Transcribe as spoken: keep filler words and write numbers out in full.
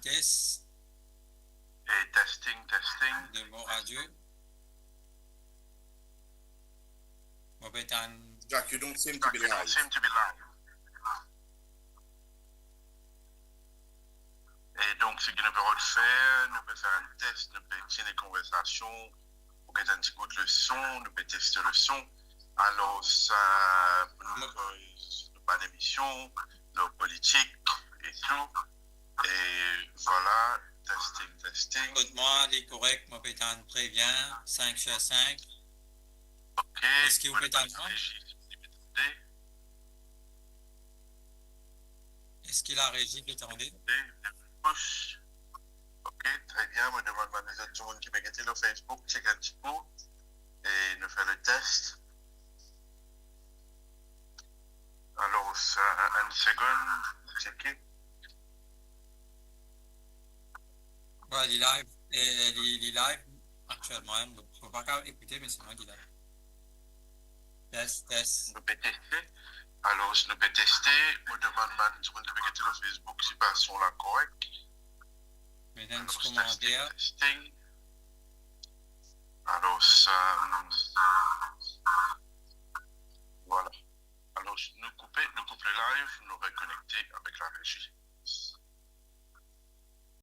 Test. E testing, testing. Delmont Radio. Mo pe tann. Jack, you don't seem to be live. Seem to be live. E donk, seki nou pe rod fer, nou pe fer enn test, nou pe tir enn konversasion, pou get enn ti kout le son, nou pe teste le son. Alor, sa, pou nou, nou bann emision, nou politik e tou. E vwala, testing, testing. Kot mwa, li korek, mo pe tann tre bien, sink sir sink. Ok. Eski ou pe tann mwa? Eski la rezi pe tande? Ok, tre bien. Mo demann bann lezot dimoun ki pe gete lor Facebook, chek enn ti kou. E nou fer le test. Alor, sa, enn segonn, cheke. Wi, li live, e, li, li live aktielman, mo pa kapav ekoute, me sinon li live. Test, test. Nou pe teste. Alor, si nou pe teste, mo demann bann dimoun ki pe gete lor Facebook si pa son la korek. Met enn ti komanter. Testing. Alor, sa, vwala. Alor, nou koupe, nou koup le live, nou rekonekte avek la rezi.